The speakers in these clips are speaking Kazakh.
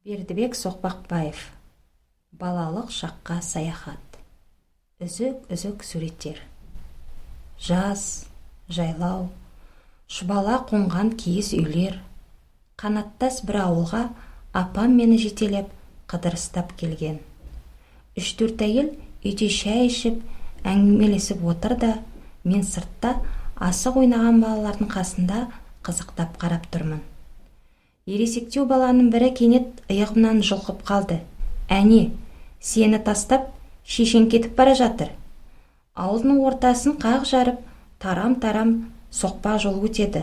Бердібек Соқпақбаев. Балалық шаққа саяхат. Үзік-үзік суреттер. Жаз, жайлау, шұбала қонған киіз үйлер. Қанаттас бір ауылға апам мені жетелеп, қыдырыстап келген. Үш-төрт әйел үйде шай ішіп, әңгімелесіп отыр да, мен сыртта асық ойнаған балалардың қасында қызықтап қарап тұрмын. Ересектеу баланың бірі кенет иығымнан жұлқып қалды. Әне, сені тастап, шешең кетіп бара жатыр. Ауылдың ортасын қақ жарып, тарам-тарам соқпақ жол өтеді.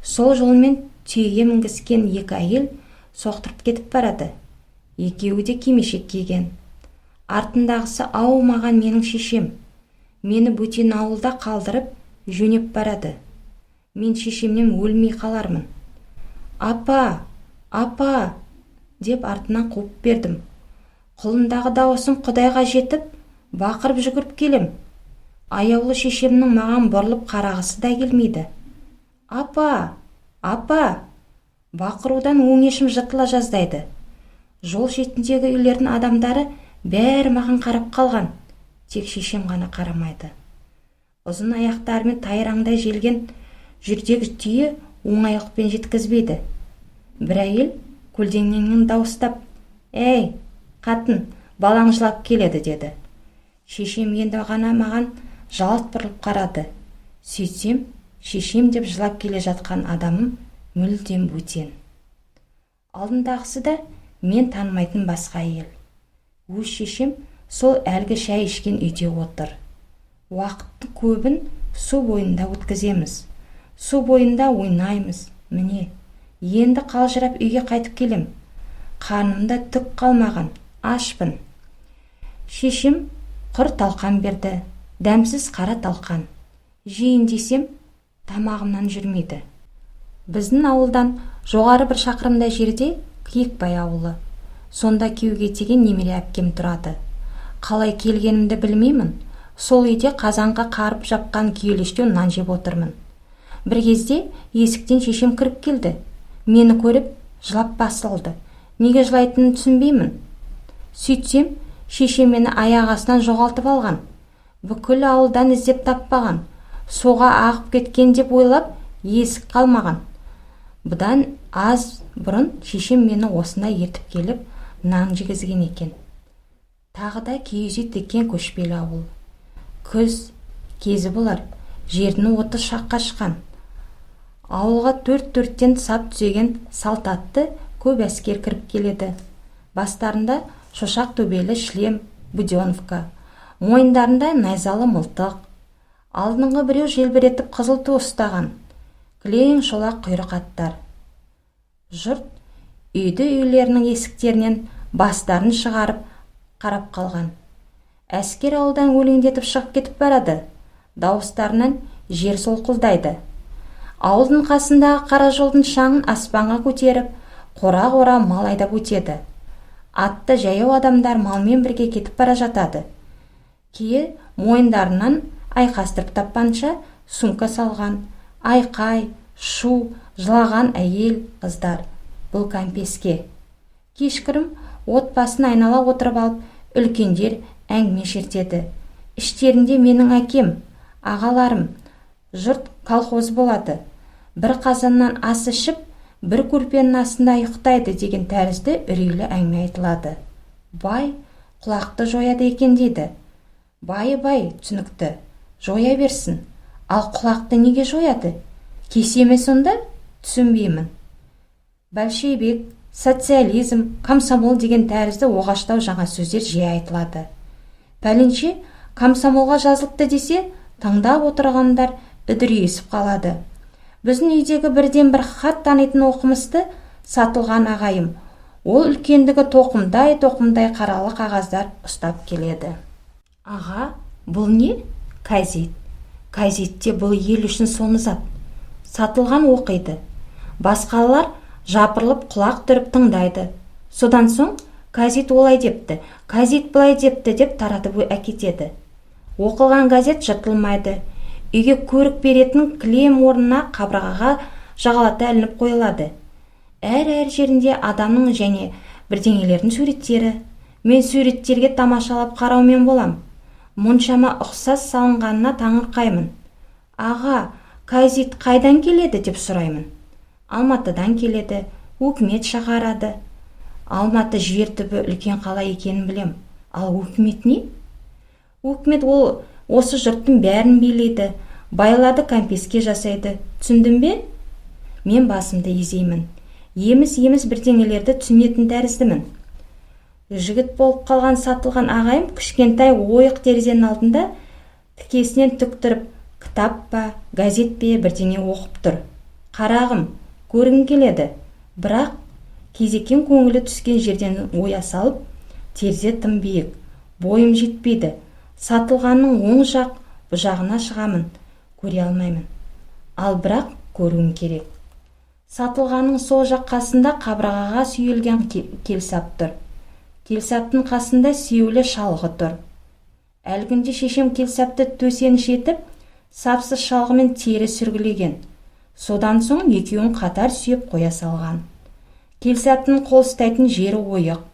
Сол жолмен түйеге мінгіскен екі әйел соқтырып кетіп барады. Екеуі де кимешек киген. Артындағысы аумаған менің шешем. Мені бөтен ауылда қалдырып, жөнеп барады. Мен шешемнен өлмей қалармын. Апа, апа, деп артынан қуып бердім. Құлындағы дауысым Құдайға жетіп, бақырып жүгіріп келем. Аяулы шешемнің маған бұрылып қарағысы да келмейді. Апа, апа! Бақырудан өңешім жыртыла жаздайды. Жол шетіндегі үйлердің адамдары бәрі маған қарап қалған. Тек шешем ғана қарамайды. Ұзын аяқтарымен тайраңдай желген жүрдек түйе оңайлықпен жеткізбейді. Бір әйел көлденеңнен дауыстап, «Ей, қатын, балаң жылап келеді», деді. Шешем енді ғана маған жалт бұрылып қарады. Сөйтсем, шешем деп жылап келе жатқан адамым мүлдем бөтен. Алдындағысы да мен танымайтын басқа әйел. Өз шешем сол әлгі шай ішкен үйде отыр. Уақыттың көбін су бойында өткіземіз. Су бойында ойнаймыз. Міне, енді қалжырап үйге қайтып келем. Қарнымда түк қалмаған, ашпын. Шешем құр талқан берді, дәмсіз қара талқан. Жейін десем, тамағымнан жүрмейді. Біздің ауылдан жоғары бір шақырымдай жерде Киікбай ауылы. Сонда күйеуге тиген немере әпкем тұрады. Қалай келгенімді білмеймін. Сол үйде қазанға қарып жапқан күйелештеу нан жеп отырмын. Бір кезде есіктен шешем кіріп келді. Мені көріп, жылап басылды. Неге жылайтынын түсінбеймін. Сөйтсем, шешем мені аяқ астынан жоғалтып алған. Бүкіл ауылдан іздеп таппаған. Суға ағып кеткен деп ойлап, есік қалмаған. Бұдан аз бұрын шешем мені осында ертіп келіп, нан жегізген екен. Тағы да киіз үй тіккен көшпелі ауыл. Күз кезі болар, жердің оты шаққа шыққан. Ауылға төрт-төрттен сап түзеген салт атты көп әскер кіріп келеді. Бастарында шошақ төбелі шлем, буденовка, мойындарында найзалы мылтық. Алдыңғы біреу желбіретіп қызыл ту ұстаған. Кілең шолақ құйрық аттар. Жұрт үйді үйлерінің есіктерінен бастарын шығарып қарап қалған. Әскер ауылдан өлеңдетіп шығып кетіп барады. Дауыстарынан жер солқылдайды. Ауылдың қасындағы қара жолдың шаңын аспанға көтеріп, қора-қора мал айдап өтеді. Атты жаяу адамдар малмен бірге кетіп бара жатады. Кейі мойындарынан айқастырып таппанша сумка салған, айқай, шу, жылаған әйел, қыздар. Бұл кәмпеске. Кешкірім от басын айнала отырып алып, үлкендер әңгіме шертеді. Іштерінде менің әкем, ағаларым, жұрт колхоз болады. Бір қазаннан ас ішіп, бір көрпенің астында ұйықтайды деген тәрізді үрейлі әңгіме айтылады. Бай құлақты жояды екен дейді. Байы бай, түсінікті, жоя берсін. Ал құлақты неге жояды? Кесе ме сонда? Түсінбеймін. Большевик, социализм, комсомол деген тәрізді оғаштау жаңа сөздер жиі айтылады. Пәленше комсомолға жазылыпты десе, тыңдап отырғандар үдірейісіп қалады. Біздің үйдегі бірден бір хат танитын оқымысты Сатылған ағайым. Ол үлкендігі тоқымдай-тоқымдай қаралы қағаздар ұстап келеді. Аға, бұл не? Газет. Газетте бұл ел үшін соны зат. Сатылған оқиды. Басқалар жапырылып құлақ түріп тыңдайды. Содан соң газет олай депті, газет былай депті деп таратып әкетеді. Оқылған газет жыртылмайды. Үйге көрік беретін кілем орнына қабырғаға жағалата ілініп қойылады. Әр-әр жерінде адамның және Бірдеңелердің суреттері. Мен суреттерге тамашалап қараумен болам. Мұншама ұқсас салынғанына таңырқаймын. Аға, газет қайдан келеді деп сұраймын. Алматыдан келеді, өкімет шығарады. Алматы жер түбі үлкен қала екенін білем. Ал өкімет не? Өкімет ол осы жұрттың бәрін билейді, байларды кәмпеске жасайды. Түсіндің бе? Мен басымды изеймін. Еміс-еміс бірдеңелерді түсінетін тәріздімін. Жігіт болып қалған Сатылған ағайым кішкентай ойық терезенің алдында тікесінен тік тұрып, кітап па, газет пе, бірдеңе оқып тұр. Қарағым, көргім келеді. Бірақ кезеккен көңілі түскен жерден оя салып, терезе тым биік, бойым жетпейді. Сатылғанның оң жақ бұ жағына шығамын, көре алмаймын. Ал бірақ көруім керек. Сатылғанның сол жақ қасында қабырғаға сүйелген келсап тұр. Келсаптың қасында сүйеулі шалғы тұр. Әлгінде шешем келсапты төсеніш етіп, сапсыз шалғымен тері сүргілеген. Содан соң екеуін қатар сүйеп қоя салған. Келсаптың қол ұстайтын жері ойық.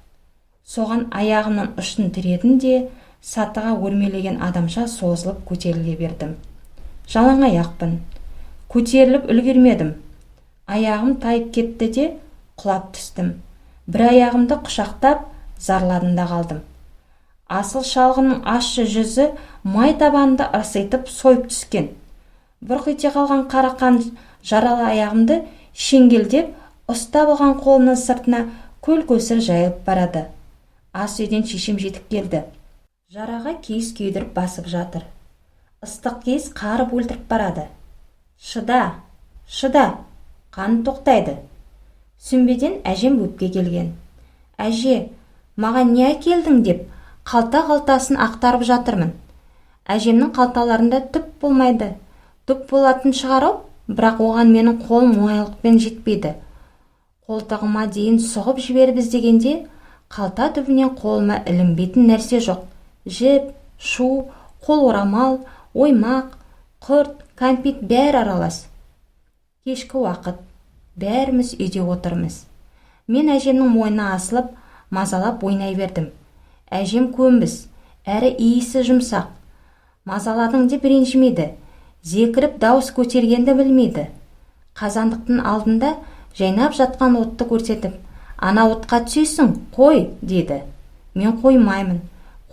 Соған аяғымның ұшын тіредім де, сатыға өрмелеген адамша созылып көтеріле бердім. Жалаң аяқпын. Көтеріліп үлгермедім. Аяғым тайып кетті де, құлап түстім. Бір аяғымды құшақтап, зарладым да қалдым. Асыл шалғының ащы жүзі май табанды ырситып сойып түскен. Бұрқ ете қалған қара қан жаралы аяғымды шеңгелдеп, ұстап алған қолымның сыртына көл-көсір жайылып барады. Ас үйден шешем жетіп келді. Жараға киіз күйдіріп басып жатыр. Ыстық киіз қарып өлтіріп барады. Шыда, шыда, қан тоқтайды. Сүмбеден әжем Бөпке келген. Әже, маған не әкелдің деп қалта-қалтасын ақтарып жатырмын. Әжемнің қалталарында түк болмайды. Түк болатын шығар-ау, бірақ оған менің қолым оңайлықпен жетпейді. Қолтығыма дейін сұғып жіберіп іздегенде, қалта түбінен қолыма ілінбейтін нәрсе жоқ. Жіп, шу, қол орамал, оймақ, құрт, кәмпит бәрі аралас. Кешкі уақыт. Бәріміз үйде отырмыз. Мен әжемнің мойнына асылып, мазалап ойнай бердім. Әжем көнбіс, әрі иісі жұмсақ. Мазаладың деп ренжімейді. Зекіріп дауыс көтергенді білмейді. Қазандықтың алдында жайнап жатқан отты көрсетіп, ана отқа түсесің, қой, деді. Мен қоймаймын.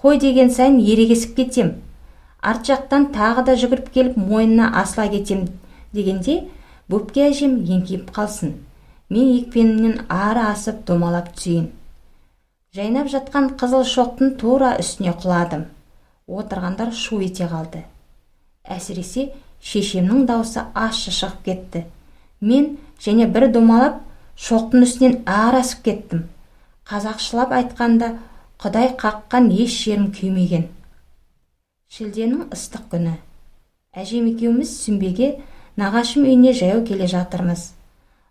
Қой деген сайын ерегесіп кетем. Арт жақтан тағы да жүгіріп келіп мойнына асыла кетем дегенде, Бөпке әжем еңкейіп қалсын. Мен екпенімнен ары асып домалап түсейін. Жайнап жатқан қызыл шоқтың тура үстіне құладым. Отырғандар шу ете қалды. Әсіресе шешемнің даусы ащы шығып кетті. Мен және бір домалап шоқтың үстінен ары асып кеттім. Қазақшылап айтқанда, Құдай қаққан еш жерім күймеген. Шілденің ыстық күні. Әжем екеуміз Сүмбеге, нағашым үйіне жаяу келе жатырмыз.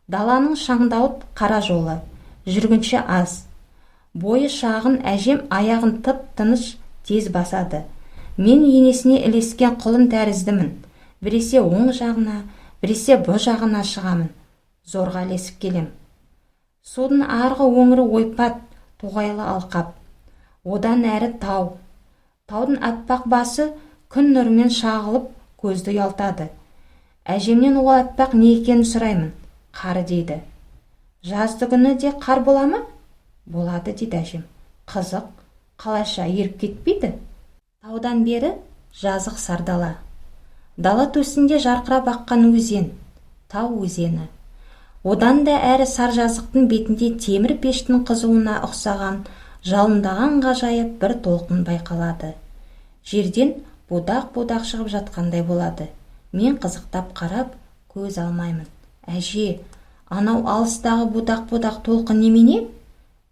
Даланың шаңдауыт қара жолы, жүргінші аз. Бойы шағын әжем аяғын тып-тыныш тез басады. Мен енесіне ілескен құлын тәріздімін. Біресе оң жағына, біресе бұ жағына шығамын. Зорға ілесіп келем. Судың арғы өңірі ойпат, тоғайлы алқап. Одан әрі тау. Таудың аппақ басы күн нұрымен шағылып, көзді ұялтады. Әжемнен ол аппақ не екенін сұраймын. Қар дейді. Жазды күні де қар бола ма? Болады, дейді әжем. Қызық, қалайша еріп кетпейді? Таудан бері жазық сардала. Дала төсінде жарқырап аққан өзен, тау өзені. Одан да әрі саржазықтың бетінде темір пештің қызуына ұқсаған жалындаған ғажайып бір толқын байқалады. Жерден будақ-будақ шығып жатқандай болады. Мен қызықтап қарап, көз алмаймын. Әже, анау алыстағы будақ-будақ толқын немене?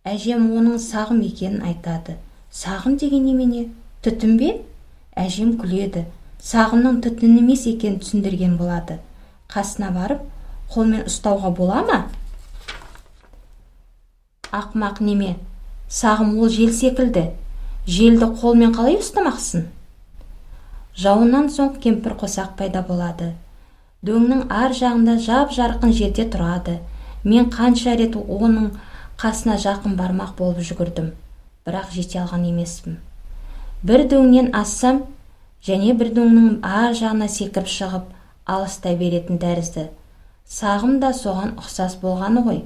Әжем оның сағым екенін айтады. Сағым деген немене? Түтін бе? Әжем күледі. Сағымның түтін емес екенін түсіндірген болады. Қасына барып, қолмен ұстауға бола ма? Ақмақ неме, сағым ол жел секілді. Желді қолмен қалай ұстамақсың? Жауыннан соң кемпір қосақ пайда болады. Дөңнің ар жағында жап-жарқын жерде тұрады. Мен қанша рет оның Қасына жақын бармақ болып жүгірдім, бірақ жете алған емеспін. Бір дөңнен ассам, және бір дөңнің ар жағына секіріп шығып, алыстай беретін тәрізді. Сағым да соған ұқсас болғаны ғой.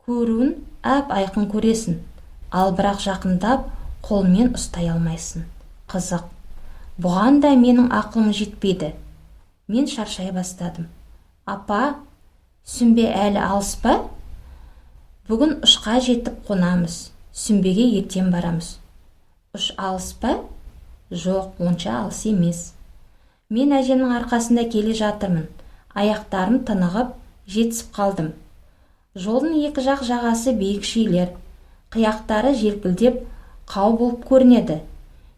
Көруін әп-айқын көресің, ал бірақ жақындап қолмен ұстай алмайсың. Қызық. Бұған да менің ақылым жетпейді. Мен шаршай бастадым. Апа, Сүмбе әлі алыс па? Бүгін Ұшқа жетіп қонамыз. Сүмбеге ертең барамыз. Ұш алыс па? Жоқ, онша алыс емес. Мен әжемнің арқасында келе жатырмын. Аяқтарым тынығып, жетісіп қалдым. Жолдың екі жақ жағасы биік шилер. Қияқтары желкілдеп, қау болып көрінеді.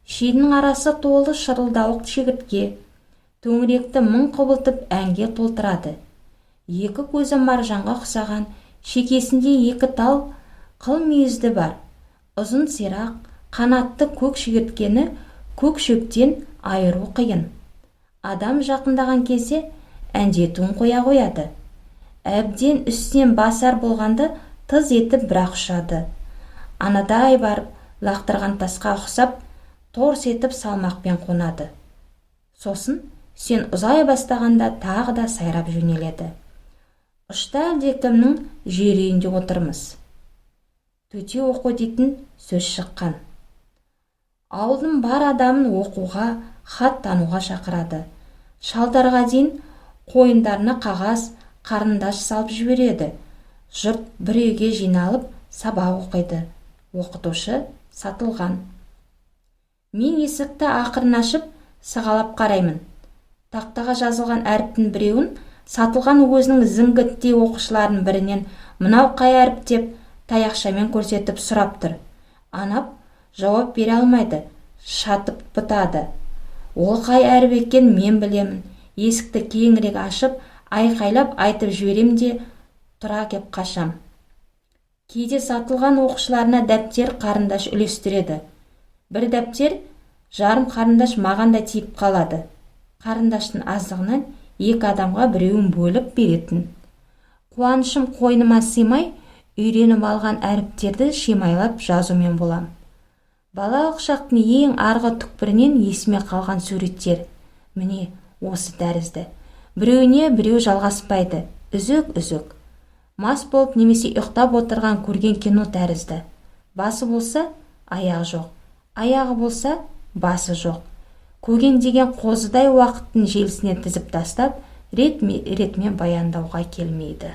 Шидің арасы толы шырылдауық шегіртке. Төңіректі мың құбылтып әнге толтырады. Екі көзі маржанға ұқсаған, шекесінде екі тал қыл мүйізді бар. Ұзын сирақ, қанатты көк шегірткені көк шөптен айыру қиын. Адам жақындаған кезде әндетуін қоя қояды. Әбден үстінен басар болғанда тыз етіп бірақ ұшады. Анадай барып лақтырған тасқа ұқсап, торс етіп салмақпен қонады. Сосын сен ұзай бастағанда тағы да сайрап жөнеледі. Ұшта әлдекімнің жер үйінде отырмыз. Төте оқу дейтін сөз шыққан. Ауылдың бар адамын оқуға, хат тануға шақырады. Шалдарға дейін қойындарына қағаз, қарындаш салып жібереді. Жұрт бір үйге жиналып сабақ оқиды. Оқытушы Сатылған. Мен есікті ақырын ашып, сығалап қараймын. Тақтаға жазылған әріптің біреуін Сатылған өзінің зіңгіттей оқушыларының бірінен мынау қай әріп деп таяқшамен көрсетіп сұрап тұр. Анап жауап бере алмайды, шатып бұтады. Ол қай әріп екенін мен білемін. Есікті кеңірек ашып, айқайлап айтып жіберем де тұра кеп қашам. Кейде Сатылған оқушыларына дәптер, қарындаш үлестіреді. Бір дәптер, жарым қарындаш маған да тиіп қалады. Қарындаштың аздығынан екі адамға біреуін бөліп беретін. Қуанышым қойныма сыймай, үйреніп алған әріптерді шимайлап жазумен болам. Балалық шақтың ең арғы түкпірінен есіме қалған суреттер міне осы тәрізді. Біреуіне біреу жалғаспайды, үзік-үзік. Мас болып немесе ұйықтап отырған көрген кино тәрізді. Басы болса, аяғы жоқ. Аяғы болса, басы жоқ. Көгендеген қозыдай уақыттың желісіне тізіп тастап, рет-ретімен баяндауға келмейді.